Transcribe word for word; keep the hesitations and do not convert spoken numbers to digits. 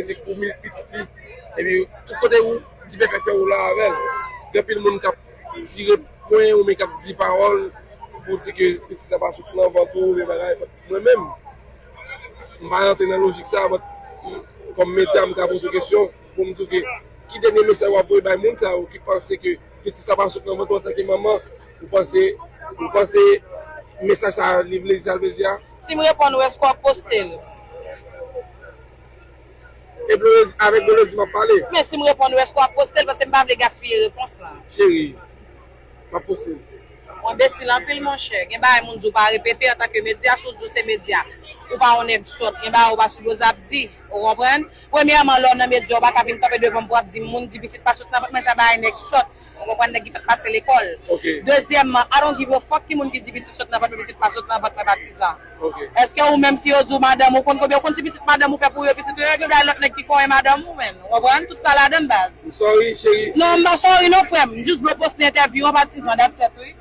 Mizik pou mi- pitit li. Epi tout kote ou di pèpè fè ou la avè l. Gen anpil moun k ap tire pwen oubyen k ap di pawòl pou di ke pitit la pa sot nan vant ou oubyen bagay. Mwen menm, m pa rantre nan lojik sa, but kòm medya, m ka poze w kesyon pou m di w ke ki dènye mesaj w ap voye bay moun sa yo ki panse ke pitit sa pa sot nan vant ou antanke manman, ou panse, ou panse mesaj sa li vle di sa l vle di a? Si m reponn ou, èske w ap poste l? E Blondedy, avèk Blondedy m ap pale. Men si m reponn ou, èske w ap poste l? Paske m pa vle gaspiye repons lan. Cheri, m ap poste l. Ou enbesil anpil, monchè. Gen bagay moun di w pa repete antanke medya, si w di w se medya. Ou pa yon nèg sòt. Gen bagay ou pa sipoze ap di. Ou konprann? Premyèman, lè w nan medya, ou pa ka vin kanpe devan m pou w ap di m moun di pitit pa sot nan vant mwen, sa bagay nèg sòt. Ou konprann, nèg ki pa t pase lekòl. Dezyèmman, I don't give a fuck ki moun ki di pitit sot nan vant mwen, pitit pa sot nan vant mwen, patizan. Èske ou menm, si yo di w madanm ou, konn konbyen, ou konn si pitit madanm ou fè pou yo, pitit yo, yo gen lòt nèg ki konyen madanm ou menm. Ou konprann? Tout sa ladann, baz. M sorry, cheri. Non, m pa sorry non, frè m. M jis vle w poste entèvyou an, patizan, that's it, wi.